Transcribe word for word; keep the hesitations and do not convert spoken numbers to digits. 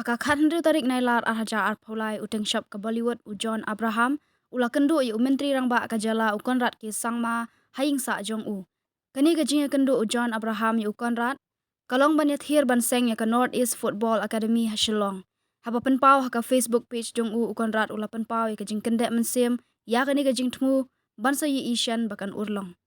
Ka khathynriew tarik Nailar arhajar arphew lai, u tyngshop ka Bollywood u John Abraham u la kynduh ïa u Myntri Rangbah ka jylla u Conrad K Sangma ha ïing sah jong u. Kane ka jingïakynduh u John Abraham ïa u Conrad ka long ban ïathir ban seng ïa ka North East Football Academy ha Shillong. Haba pynpaw ha ka Facebook page jong u, u Conrad u la pynpaw ïa ka jingkyndeh mynsiem ïa kane ka jingthmu ban sa ïohi shen ba kan urlong.